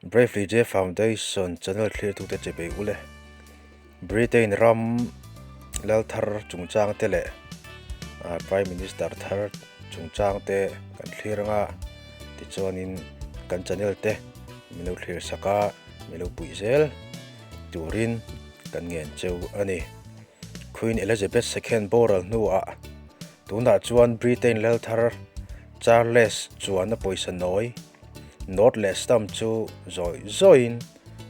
Bravely J Foundation channel thlirtute che bei ule. Britain ram lal thar chungchang te leh Prime Minister thar chungchang te kan thlir anga tichuanin kan channel te min lo thlir sak a min lo puih zel turin kan ngen cheu a ni. Queen Elizabeth Second boral hnuah tunah chuan Britain lal thar Charles chuan a pawisa nawi Note leh stamp chu zawi zawiin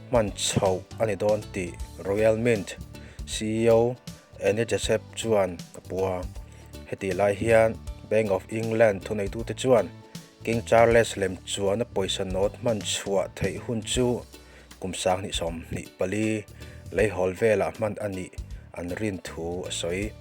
hman chhoh a ni dawn tih Royal Mint ceo Annie Jessep chuan a puang. Hetih lai hian Bank of England thuneitute chuan King Charles lem chuan a pawisa note hman chhuah theih hun chu kum 2024 leihawl velah hman a nih an rin thu a sawi.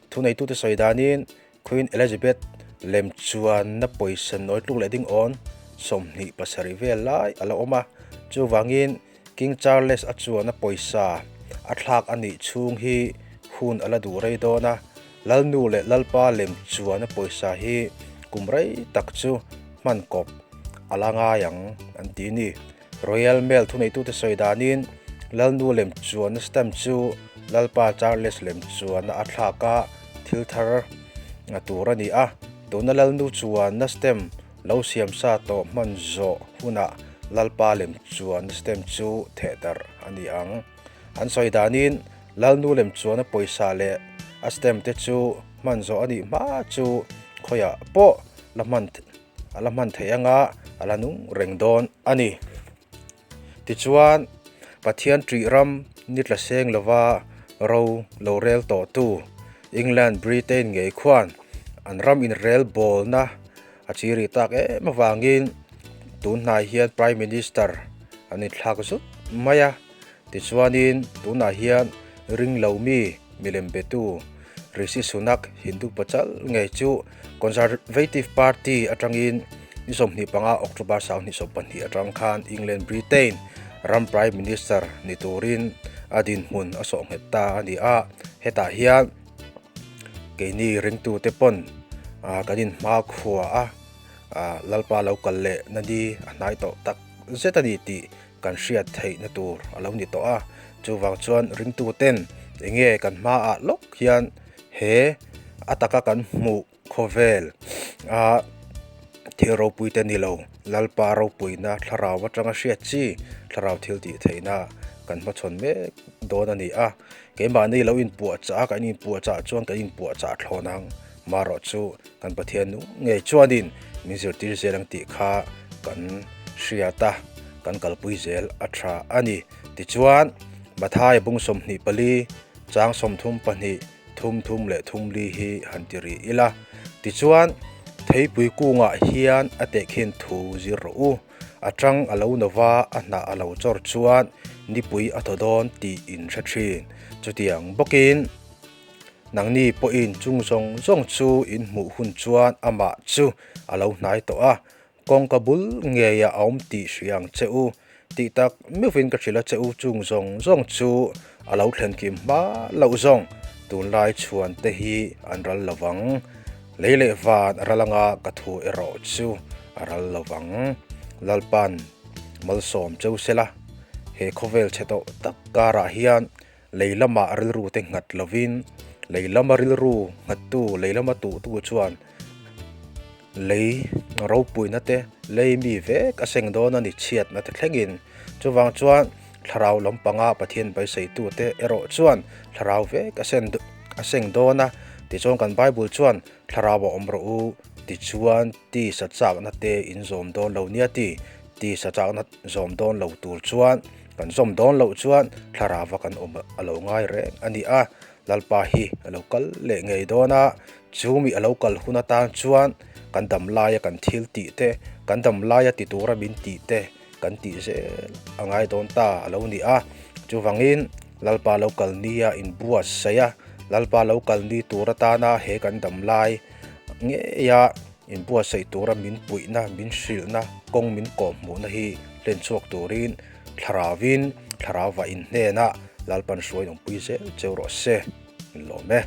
Thuneitute sawi danin Queen Elizabeth lem chuanna pawisa nawi tluk leh ding awn 27 vel lai a la awm a, chuvangin King Charles a chuanna pawisa a thlak a nih chhung hi hun a la duh rei dawn a, Lalnu leh Lalpa lem chuanna pawisa hi kum rei tak chu hman kawp a la ngai ang an ti ni. Royal Mail thuneitute sawi danin Lalnu lem chuanna stamp chu Lalpa Charles lem chuanna a thlak a, thil thar tur a ni a. Tuna Lalnu chuanna stamp lo siam sa tawh hman zawh hunah Lalpa lem chuanna stamp chu theh darh a ni ang. An sawi danin Lalnu lem chuanna pawisa leh a stamp te chu hman zawh a nih hma chu khawiah pawh la hman a la hman theih anga a la nung reng dawn a ni. Tichuan, Pathian ṭih ram ni tla seng lova ro lo rel tawhtu England, Britain ngei khuan an ram inrel bawlna a chi rih tak em avangin tun hnai hian Prime Minister an inthlak zut mai a. Tichuanin tunah hian ringlo mi milem betu Rishi Sunak Hindu pachal ngei chu Conservative Party atangin ni 25 October 2022 atang khan England Britain ram Prime Minister ni turin a dinhmun a sawh nghet ta a ni a. Hetah hian keini ringtute pawn kan inhmakhua a, Lalpa lo kal leh na ni a hnai tawh tak zet a ni tih kan hriat theihna tur a lo ni tawh a, chuvang chuan ringtuten enge kan hmaah lawk hian he a taka kan hmuh khawvel a thil ropui te ni lo Lalpa ropuina thlarau atanga hriat chi thlarau thil tih theihna kan hmachhawn mek dawn a ni a, keimahni lo inpuahchah a kan inpuahchah chuan kan inpuahchah thlawn ang marawh chu kan Pathian nu ngei chuanin min zirtir zel ang tih kha kan hriat a, kan kalpui zel a tha a ni. Tichuan, Mathai bung 24, chang 32, thum thum leh thum li hi han ti rih ila. Tichuan, theipui kungah hian a tehkhin thu zir rawh u. A tang a lo nova a hnah a lo chawr chuan nipui a thaw dawn tih in hre thin. Chutiang bawkin. Nangni pawhin chung zawng zawng chu in hmuh hun chuan amah chu a lo hnai tawh a, kawngka bul ngeiah a awm tih hria ang che u. Tih tak meuhin ka hrilh a che u, chung zawng zawng chu a lo thlen kim hma loh zawng tunlai chhuan te hi an ral lo vang. Lei leh van a ral anga ka thu erawh chu a ral lo vang. Lalpa'n malsawm cheu sela, he khawvel chhe tawh tak karah hian Lei lamah rilru te nghat lovin, lei lama rilru nghattu, lei lama tuhtu chuan lei ropuina te, lei mi vek a seng dawn a ni chhiatna te thlengin. Chuvang chuan thlarau lampanga Pathian beiseitute erawh chuan thlarau vek a sen a seng dawn a. Tichuan kan Bible chuan thlarau a awm rawh u tichuan tisa chakna te in zawm dawn lo nia ti, tisa chakna zawm dawn lo tur chuan Kan zawm dawn loh chuan thlarava kan awm a lo ngai reng a ni a, Lalpa hi a lo kal leh ngei dawn a, chu mi a lo kal hun atan chuan kan dam laia kan thil tih te, kan dam laia ti tura min tih te kan tih zel a ngai dawn ta a lo ni a. Chuvangin Lalpa lo kal nia inbuatsaih a, Lalpa lo kal ni tur atana he kan dam lai ngeia inbuatsaih tura min puihna, min hrilhna, kawng min kawhhmuhna hi hlen chhuak turin Thlarauvin Thlarauva inhnenah Lalpan hruai awmpui zel cheu rawh se, in lawm e.